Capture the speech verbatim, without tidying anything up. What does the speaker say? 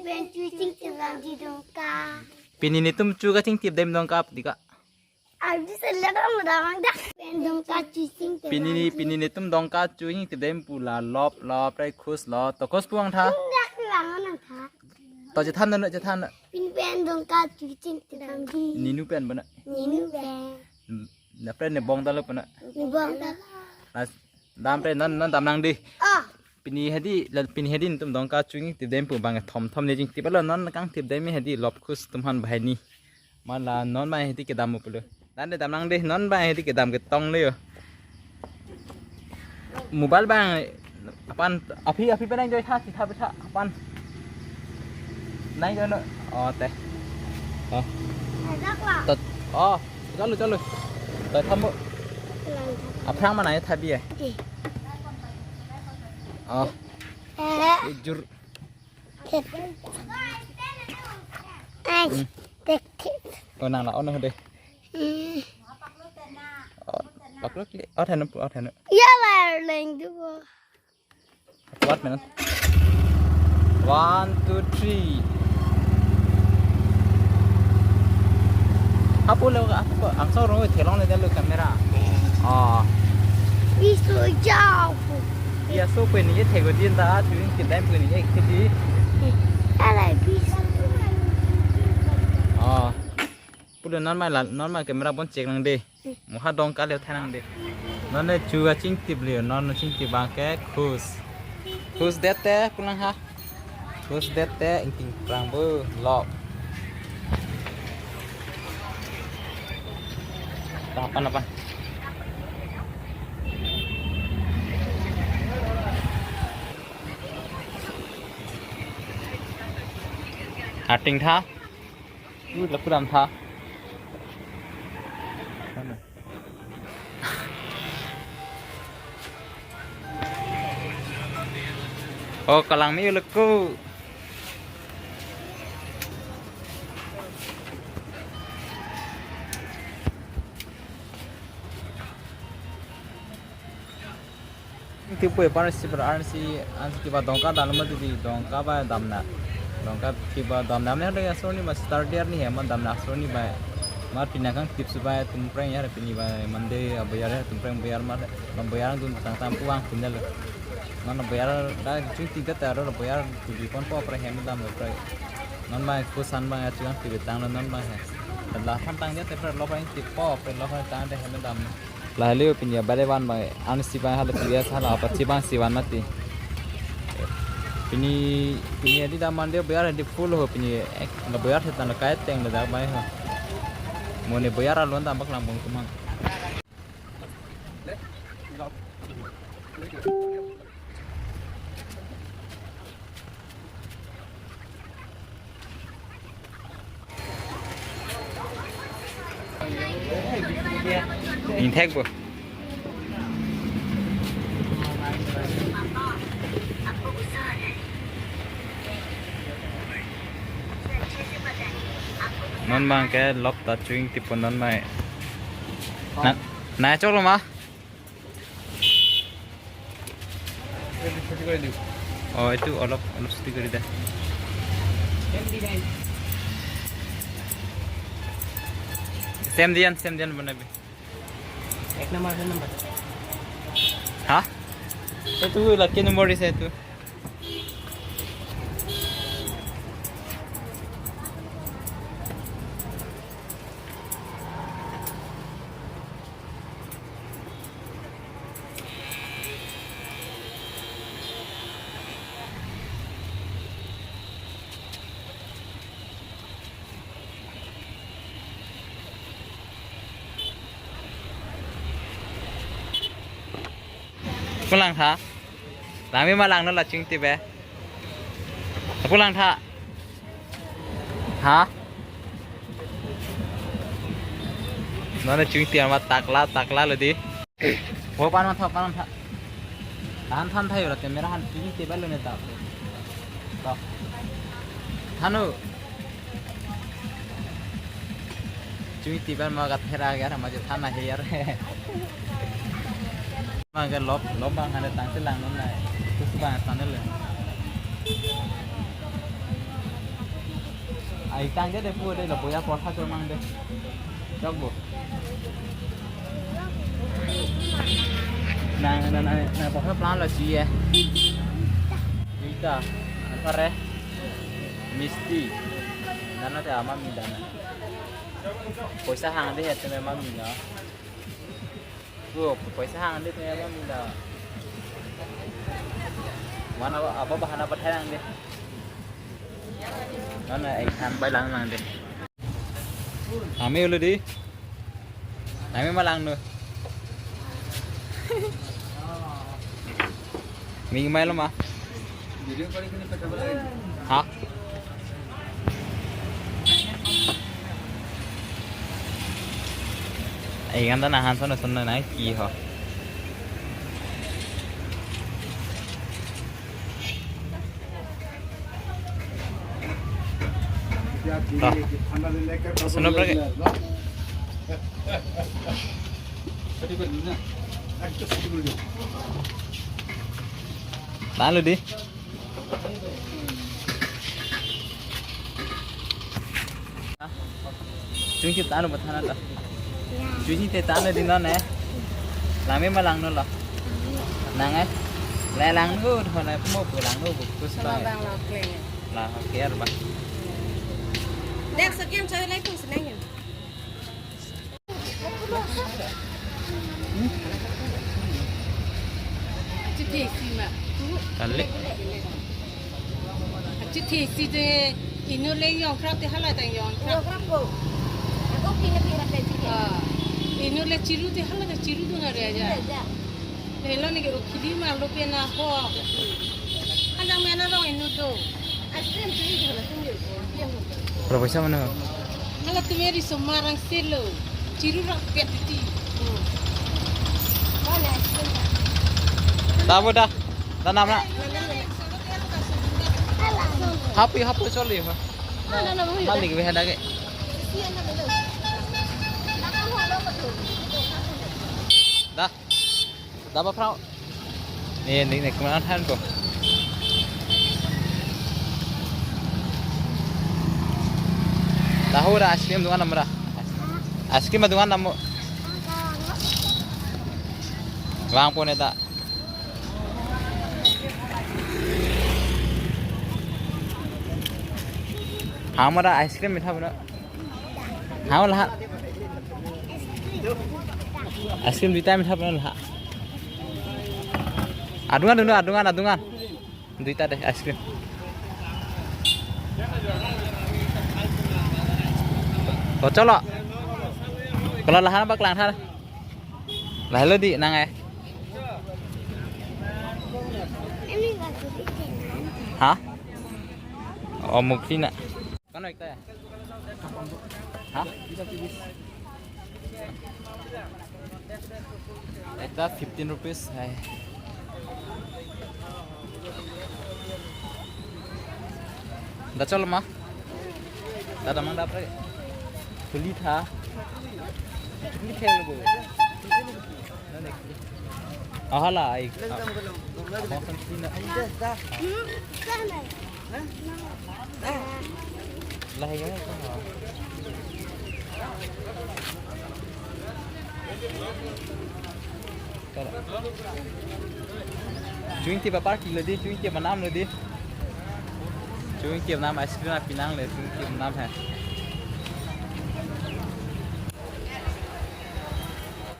Pen chu chingtip damji Dongka. Pini netum chu kachingtip dem Dongka dika. Abi sele dong damang dak. Pen Dongka chu chingtip Pini ni, damji. Pini netum Dongka chu chingtip dem pu la lop lop rai khus lo. To khus puang tha. Dak lang nang tha. To chethan na chethan na. Pini pen Dongka chu chingtip damji. Ninu pen bana. Ninu pen. Na pen ne bong dalo pana. Ne bong dalo. Na dam pen non non dam nang di. Ah. Pini hedi la pini hedi netum Dongka chu chingtip dem pu bang thom thom ne chingtip lo non kangtip dem hedi lop khus atum aphan banghini. Mala non mai hedi kedam pulo. Dan de dam nang de non mai hedi kedam ketong le yo. Mobile bang apan aphi aphi penang joi tha sitha betha apan. Nang joi no. Oh te. Oh. Ajak la. Tot. Oh, chalo chalo. Tot thambo. Aphrang mana ya thabi eh. Di. Oh. Eh. Jur. Ai, Hmm. tek, tek. Oh, nang la, oh, nang de. Hmm. Oh, paklok li, oh, thanu, oh, thanu. Ya, lar leng du bo. What minute? One, two, three. Apo lo, apo, ang so rong thelong le dalo camera. Oh. Bisu jao. Dia so pe ni thego din ta, tu ni kedai pe ni ek di. Ala bisu. Oh. Pulo non mai la, non mai camera bon check nang de. Moha Dongka le thai nang de. Non ne chu kachingtip le, non ne chingtip bang ke khus. Khus det te pulang ha. Khus det te ingting prang bo lok. Tapan apa? Ating tha. Ui, lapu dam tha. Oh, kalang mi laku. Tipu e parsi bar ansi ansi kiba Dongka dam ma di Dongka ba dam na. Dongka kiba dam na ne ya soni ma star dia ni he ma dam na soni ba. Ma pina kangtip su ba tum preng ya pini ba Monday abayar ya tum preng bayar ma ba bayar dun tang tang puang pun lo. Non bayar da chingtip ta ro bayar tu di pon po preng he ma dam lo preng. Non ba kusan ba ya chuang ti tang lo non ba he. La phan tang dia te preng lo ba tip po preng lo ba tang de he ma dam. Lahai le pini abare van bang, ansi bang hala P S hala apa si bang si van mati. Pini, pini adi da Monday bayar adi full ho pini ek, la bayar setan la kai teng la dak bai ho. Mo ne bayar alon dam bak lang bong kumang. Ingthek bo. Non bang ke lop ta chingtip pon non mai. Na, na chok lo ma? Oh, এইটো অলপ, অলপ ছুটি কৰি দে। Same design, same design বনাবি। এক নম্বৰ, দুই নম্বৰ। হা? এইটো lucky number দিছে এইটো। Pulang tha. Langme ma langno la chingtip e. Pulang tha. Ha? Non ne chingtip ma takla takla lo di. Ho pan ma tha pan ma tha. Tahan than tha yo la camera han chingtip lo ne ta. To. Thanu. Chingtip ma gat thera ga ma je thana he yar. Ma ga lop lop bang hane tang se lang non nai. Kus bang tan le. Ai tang de de pu de lo boya portha chomang de. Chok bo. Nang nang nang nang portha plan lo chi ye. Duita. Apa re? Misti. Nana te ama mi dana. Poisa hang de het te mema mi na. Oh, poisa hang de te mema mi na. Mana apa bahana pathai hang de. Mana ai than bai lang lang de. Nangme ulu di. Nangme ma langno. Ming mai lo ma. Ha? Ai kan ta nahan son son na ki ho. Dah. Sono berapa? Tahan lo di. Chungchip tahan lo, tahan lo. Chungchip te tahan lo di non eh. Nangme ma langno lo. Nang eh. Le langno, thon eh, mo pu langno, bu kus Sama ba. Bang lo kleng. La, oke, arba. Dek sekian saya lagi seneng ya. Chithesi ma. Kalik. Chithesi de inut le yong krap te hala tang yong krap. Yong krap ko. Ako pina pina pe chike. Ah. Inut le chiru te hala tang chiru dun are aja. Chiru aja. Helo neke ukhili ma lo pena ho. Hajang mena rong inut do. Ice cream tu itu lah tunggu. Berapa sama na? Hala tu meri semua orang selo. Chiru rak pet iti. Mana ice cream? Dah, bu, dah. Dah, nam na. Happy, happy, sorry, ha. Mana na, bu? Malik, weh, ada ke? Dah. Dah, ba phrao. Ni, ni, ni, kemana than ko? Tahu dah ice cream dungan namu dah? Ice cream dungan namu? Vangpo ne ta. Hang ma dah ice cream mitha puno. Hang laha. Ice cream duita mitha puno laha. Adungan dulu, adungan, adungan. Duita deh ice cream. Oh, cholo. Kalau lahan apa kelang thar? Lahelo di nang eh. Ha? Oh, mukti na. Kano ekta ya? Ha? Ekta fifteen rupees hai. Dah cholo ma? Dah damang dapre. Puli tha. Puli tha lo. Ahala ai. Lahai ya. Chungti ba party lo di, chungti ba nam lo di. Chungti nam ice cream api nang le, chungti nam hai.